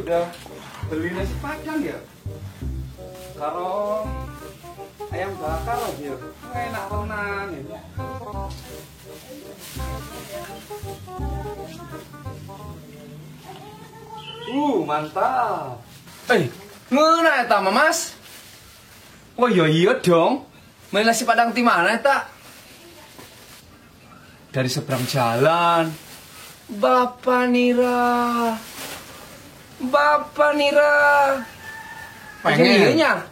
udah beli nasi padang ya? Karo ayam bakar lagi ya? Enak tenan ya. Mantap. Ngeunah eta mah, Mas. Oh iya iya dong. Beli nasi padang di mana eta? Dari seberang jalan. Bapak Nira. Bapak Nira. Pengen nya.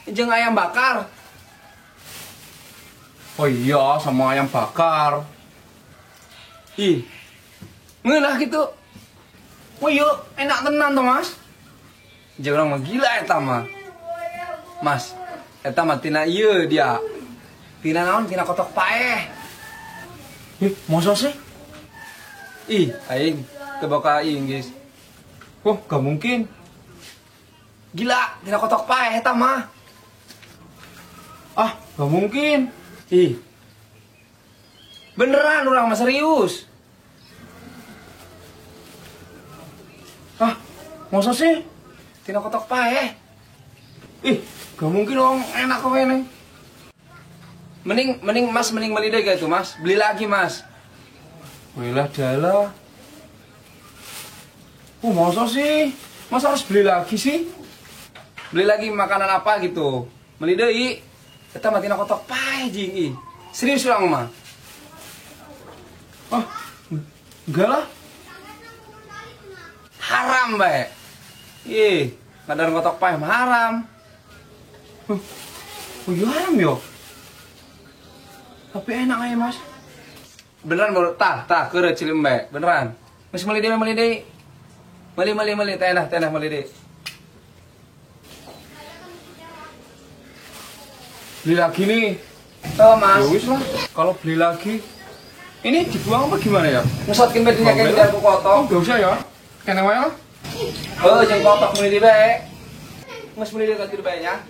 Jeung ayam bakar. Oh iya, sama ayam bakar. Ih. Ngeunah gitu. Oh iya, enak tenan toh, Mas. Jeung urang mah gila eta mah. Mas, eta mah tina ieu dia. Tina naon? Tina kotok paeh. Ih, masa sih? Ih, aing teu boga aing, guys. Wah, gak mungkin. Gila, tina kotok paeh eta mah. Ah, gak mungkin. Ih. Beneran urang mah serius. Ah, masa sih? Tina kotok paeh. Ih, gak mungkin dong, enak kok ini. Mending Mas, mending beli deh kayak itu, Mas. Beli lagi, Mas. Welah dalah. Oh, masa sih? Mas harus beli lagi sih? Beli lagi makanan apa gitu. Beli deui. Eta mah tina kotok paeh jing ih. Serius urang mah. Oh, enggak lah. Haram bae. Ih, kadar kotok paeh mah haram. Oh, iya haram yo. Tapi enak aja, Mas. Beneran baru tah keureuh cilim bae, beneran. Geus meuli deui, meuli deui. Meuli teh enak meuli deui. Beli lagi nih. Oh, Mas. Ya wis lah, kalau beli lagi. Ini dibuang apa gimana ya? Ngesotkeun bae dinya kayak aku kotok. Oh, enggak usah ya. Kene wae lah. Oh, jeung kotok meuli deui bae. Geus meuli deui ka bae nya.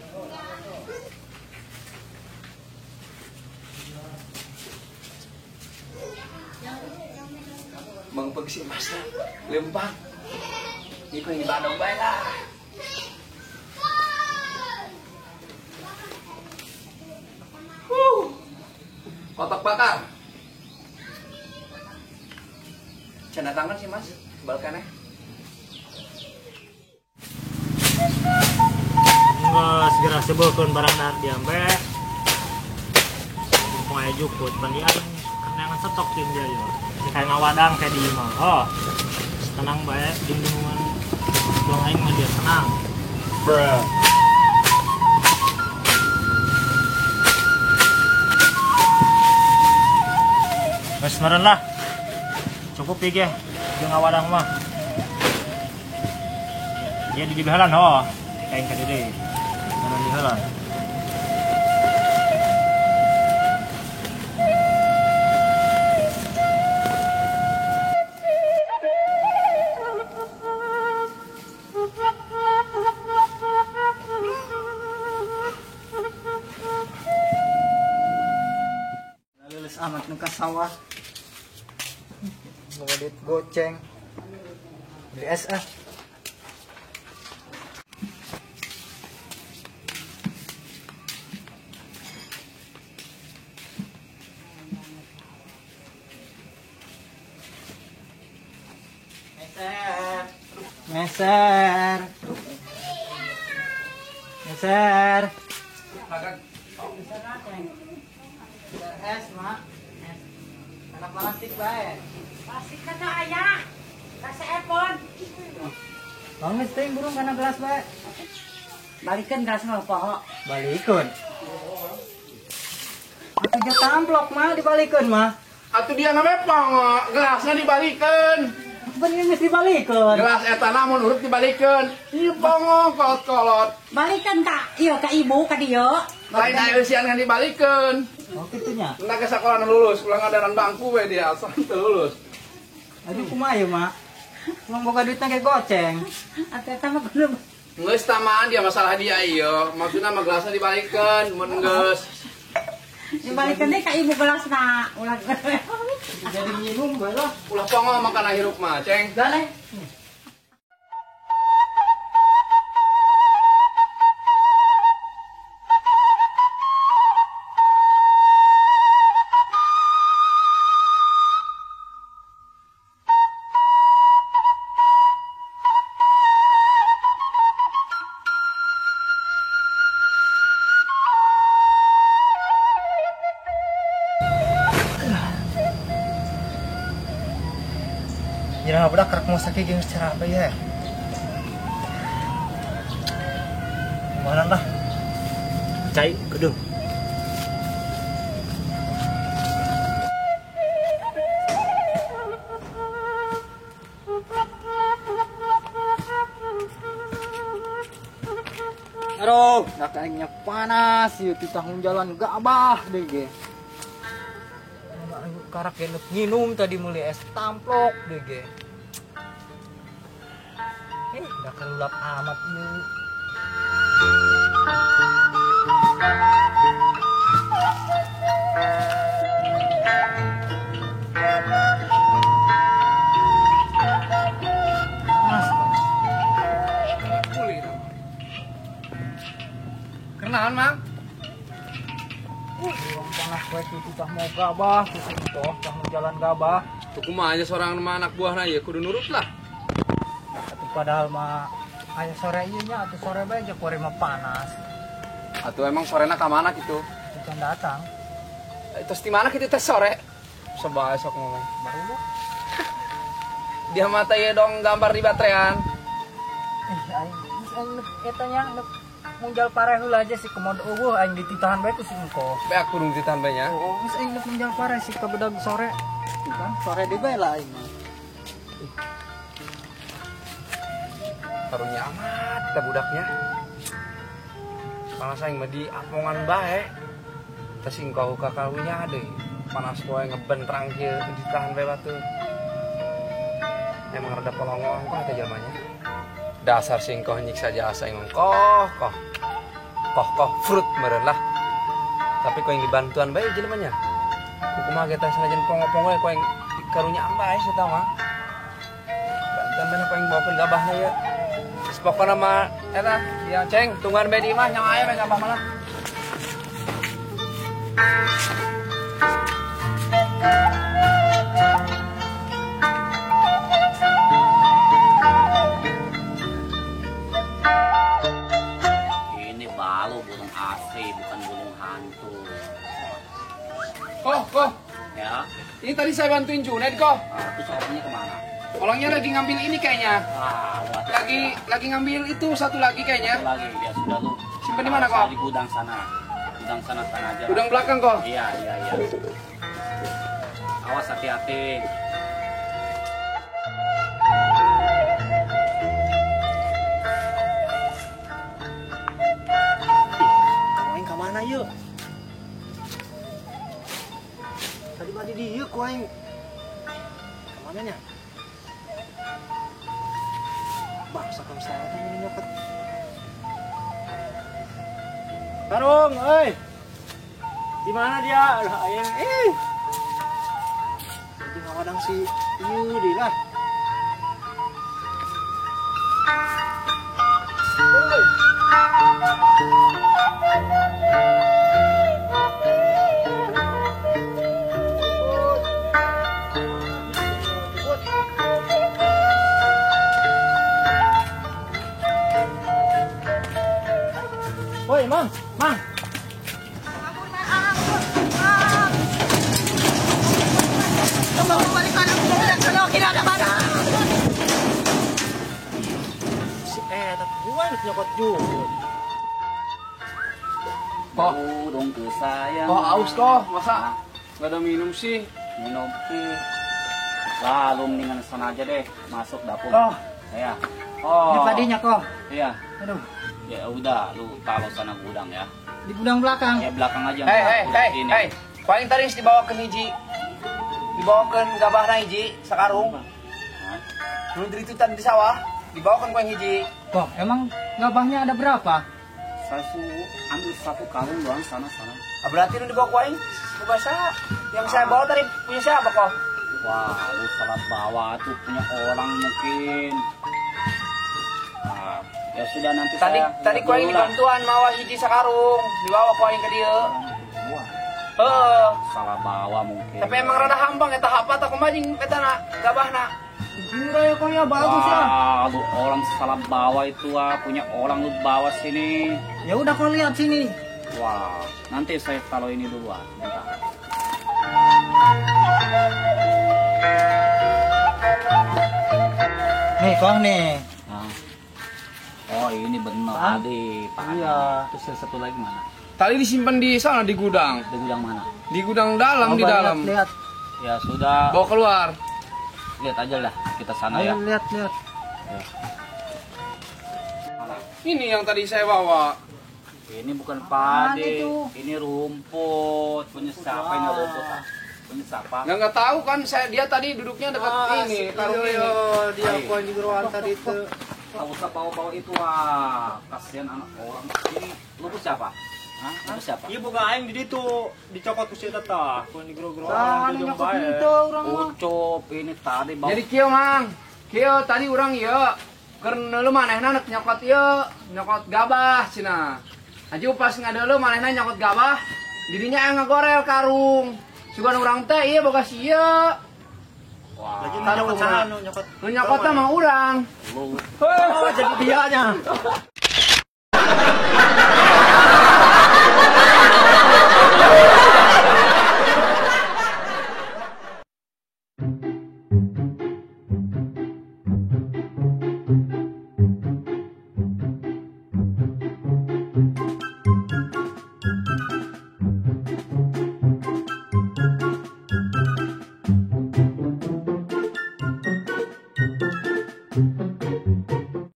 Mengpeg si Mas lah, lempang. Ini pengen Bandung bae lah. Kotok bakar. Canda tangan sih Mas, balkannya. Enggak segera sebelkan barang dahar diambe. Mumpung aya jukut, pandian kenangan stok tim dia yo. Kayak ngawadang kayak di imah. Oh. Tenang bae dindungan. Dong aing mah dia tenang. Bruh. Wes meren lah. Cukup iki jeung ngawadang mah. Dia di dibehelan oh. Kayak ka deui. Meren dihelan. Amat nu ka sawah. Bawa duit goceng. Beli es ah. Meser. Meser. Meser. Es, Mak. Anak plastik bae. Plastik kata ayah. Kasih epon. Bang geus teuing burung kana gelas bae. Balikeun gelas mah poho. Balikeun. Atuh ja tamplok mah dibalikeun mah. Atuh dia namanya pongo, gelasnya dibalikeun. Bener geus dibalikeun. Gelas eta namun urut dibalikeun. Ieu pongo kolot-kolot. Balikeun ka ieu ka ibu ka dieu. Lain aya eusian kan dibalikeun. Oh kitunya. Entah ke sekolah nu lulus, ulang adaran bangku we dia asal teu lulus. Aduh kumaha ieu mah? Emang boga duitna ge goceng. Atuh eta mah belum. Geus tamaan dia masalah dia ieu. Maksudna mah gelasna dibalikeun mun geus. Dibalikeun deui ka ibu gelasna. Ulah jadi nyinggung bae lah. Ulah pongo makana hirup mah, Ceng. Boleh. Aing mah budak kerek mau sakit jeung secara apa ya. Mana lah? Cai gedung. Aduh, dak aingnya panas ieu titah jalan gabah deui ge. Karak ge nginum tadi meuli es tamplok deui ge. Dak lulap amat ieu. Kenalan, Mang. Urang panas poe kitu tah mau gabah, kitu toh tah mau jalan gabah. Tuh kumaha aja seorang mah anak buahna ieu kudu nurut lah. Atuh padahal mah aya sore ieu nya atuh sore bae aja kuari mah panas. Atuh emang sorena ka mana kitu? Can datang. Terus di mana kitu teh sore? Coba esok ngomong. Baru lu. Dia mata ieu dong gambar di baterean. Aing geus eta nya munjal pareh heula aja si kemod eueuh aing dititahan bae ku si engko. Beak kudu dititahan bae nya. Oh, geus aing munjal pareh si kabedag sore. Kan sore deui bae lah aing mah. Karunya amat kita budaknya. Panas aing mah di apongan bae. Teh si engko ka karunya deui. Panas poe ngebentrang kieu ditahan bae batu. Emang rada polongo engko teh jelmanya. Dasar singkoh nyiksa jasa aing koh koh koh koh fruit meureun lah. Tapi kau yang dibantuan bae jelema nya. Kumaha ge teh sanajan pongo-pongo kau yang karunya ambae eta mah. Bantuan bae kau yang bawakeun gabahna ieu. Geus pokona mah eta ya ceng tungguan bae di imah nyawa aya bae gabah malah. Koh, Ya. Ini tadi saya bantuin Junaid kok. Nah, terus orangnya kemana? Orangnya lagi ngambil ini kayaknya. Ah, lagi ngambil itu satu lagi kayaknya. Satu lagi, ya sudah lu. Simpen di mana kok? Di gudang sana. Gudang sana sana aja. Gudang belakang kok. Iya, iya, iya. Awas hati-hati. Kamu yang kemana yuk? Tadi mah di dieu ku aing. Kemana nya? Bangsa kamu salah teh nyokot. Tarung, euy. Di mana dia? Lah aing eh. Di ngawadang si ieu deui lah. Oi. Woi, Mang, Mang. Si eta gua nyokot juga. Koh, dong ke sayang. Koh aus koh, masa nggak ada minum sih? Minum sih. Lah, lu mendingan sana aja deh, masuk dapur. Koh. Ya. Oh. Ini padinya koh. Iya. Aduh. Ya udah, lu taruh sana gudang ya. Di gudang belakang? Ya belakang aja. Hei, hei, hei, hei. Paling tadi dibawa ke hiji. Dibawa ke gabahna hiji sakarung. Dulu dari itu tadi di sawah, dibawa ke yang hiji. Kok, emang gabahnya ada berapa? Saya suruh ambil satu karung doang sana-sana. Ah, berarti lu dibawa ku aing bahasa yang saya bawa tadi punya siapa kok? Wah, lu salah bawa tuh punya orang mungkin. Nah, ya sudah nanti tadi saya tadi ku aing dibantuan mawa hiji sakarung, dibawa ku aing ke dieu. Heeh, salah bawa mungkin. Tapi emang rada hampang eta hapa tah kumaha jeung eta na gabahna. Enggak ya kok ya bagus ya. Wah, lu orang salah bawa itu ah, punya orang lu bawa sini. Ya udah kau lihat sini. Wah, nanti saya taruh ini dulu ah, bentar. Nih, kok nih. Nah. Oh, ini benar tadi, Pak. Iya. Terus yang satu lagi mana? Tadi disimpan di sana di gudang. Di gudang mana? Di gudang dalam, di dalam. Lihat. Ya sudah. Bawa keluar. Lihat aja lah kita sana ya. Lihat, lihat. Ya. Ini yang tadi saya bawa. Ini bukan padi, ini rumput. Punya siapa ini rumput? Punya siapa? Nggak tahu kan saya, dia tadi duduknya dekat ini, karung ini. Dia poin di geroan tadi itu. Nggak usah bawa-bawa itu ah, kasihan anak orang. Ini rumput siapa? Hah? Rumput siapa? Iya bukan aing di ditu, dicokot ku si eta tah, ku di gero-geroan. Ah, nyokot itu urang mah. Ucup ini tadi bawa. Jadi kieu Mang, kieu tadi urang ieu keur neuleuh manehna nek nyokot ieu, nyokot gabah cenah. Aju pas ngadeuleuh manehna nyokot gabah, dirinya aya ngagorel karung. Sugan urang teh ieu boga si ieu. Wah. Lagi nyokot saha nu nyokot? Nu nyokotna mah urang. Lu. Oh, jadi dianya.